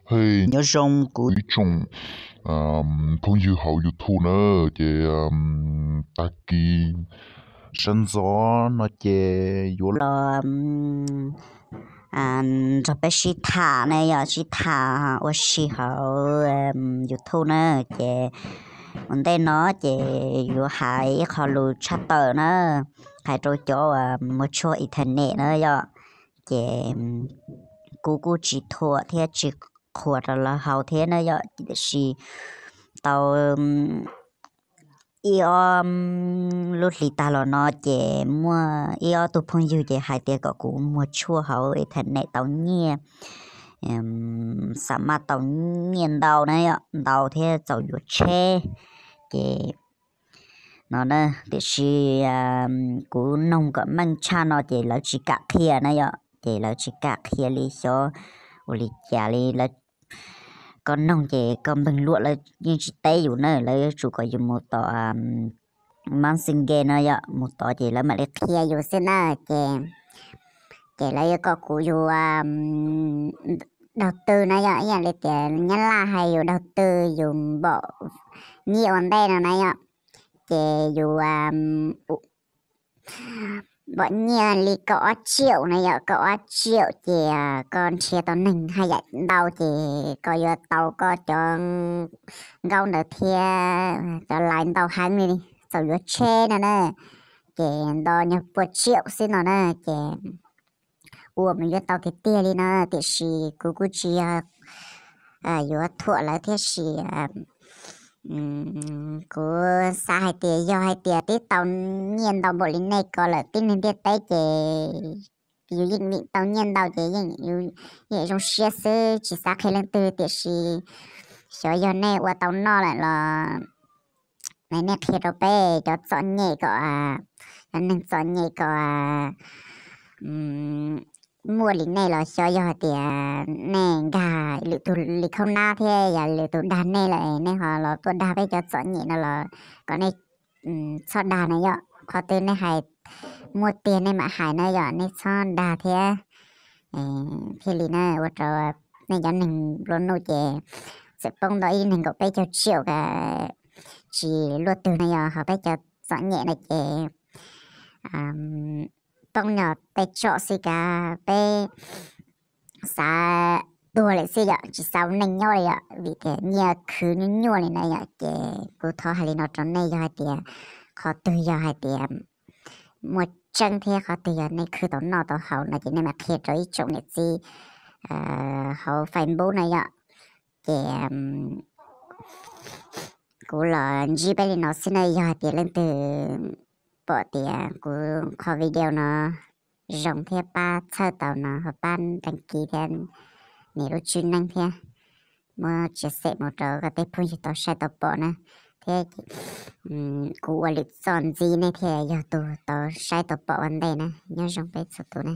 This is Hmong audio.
Hej, nyob zoo kuv ib tsoom phooj ywg hauv YouTube na, ces tag kis sawv ntxov no ces yuav los nrog peb sib tham na yom, sib tham ua si hauv YouTube na. Ces ua ntej no ces yuav hais ib qho lus tshaj tawm na, hais rau cov uas muag tshuaj internet na yom. Ces kuv kuj tsis thuam thiab tsis qhuas rau lawv haus thiab na yom, tiam sis tau ib ob lub hlis tag los no ces muaj ib ob tug phooj ywg ces hais tias kom kuv muag tshuaj hauv internet tau nyiaj, xa maj tau nyiaj ntau na yom, ntau thiab txaus yuav tsheb. Ces no na, tiam sis kuv noog kom meej tshaj no ces lawv tsis kam qhia na yom, ces lawv tsis kam qhia li xyov ua li cas li. Lawv, koj noog ces koj npeeg luam lawv yeej tsis teb yus na, lawv yuav tsum kom yus mus tom Messenger no yom, mus tod ces lawv mam li qhia yus xwb na. Ces, ces lawv yuav kom kuv yus daug tw na yom, ib yam li tias Nyab Laj hais yus daug tw, yus npaum nyiaj ua ntej no na yom. Ces yus npaum nyiaj li kaum ob tsiaum na yom, kaum ob tsiaum ces koj nrhiav tau neeg haj yam ntau ces koj yuav tau koj cov nkaub ntawd thiab cov lais ntau heev li, txaus yuav tsheb no na. Ces nto nyuag pua tsiaum xwb no na, ces ua mas yuav tau tiag tiag li no, tiam sis kuv kuj tsis yog yuav thuam lawv thiab, sis kuv xav hais tias yog hais tias twb tau nyiaj ntau npaum li nej ko lawm tib neeg ntiaj teb ces yus yeej vim tau nyiaj ntau ces yeej, yeej zoo siab xwb tsis xav qhia leej twg, tiam sis xyov yog nej ua tau noj lawm los nej qhia rau peb cov txom nyem kom, cov neeg txom nyem kom muaj li nej los xyov yog hais tias nej nkag lwm tus li khaub nab thiab yog lwm tus dag nej lawm nej ho los tuaj dag peb cov txom nyem no los kom nej txhob dag na yom. Qhov twg nej hais muaj tiag nej mam hais na yom, nej txhob dag thiab. Thiaj li na ua rau nej cov neeg nplua nuj ces txawm poob ntau ib neeg nkaum peb caug tsiaum ka tsis luaj twg na yom, ho peb cov txom nyem na ces poob nyob tej tsom xwb kav peb xav tuag lawm xwb yom, tsis xav ua neej nyob li yom, vim tias nyiaj khwv nyuaj nyuaj li na yom. Ces kuv thov hais li no rau nej, yog hais tias qhov twg yog hais tias muaj tseeb thiab qhov twg yog nej khwv tau noj tau haus no ces nej mam qhia rau ib tsoom niam txiv hauv Facebook na yom. Ces kuv los ntsib peb li no xwb na, yog hais tias leej twg pom tias kuv qhov video no zoo thiab pab txhawb tau no ho pab đăng ký thiab nias lub tswb neeb thiab muab share mus rau koj tej phooj ywg tau saib tau pom na, thiab kuv ua lwm txoj ntxiv nej thiaj yog tus tau saib tau pom ua ntej na. Nyob zoo peb txhua tus na.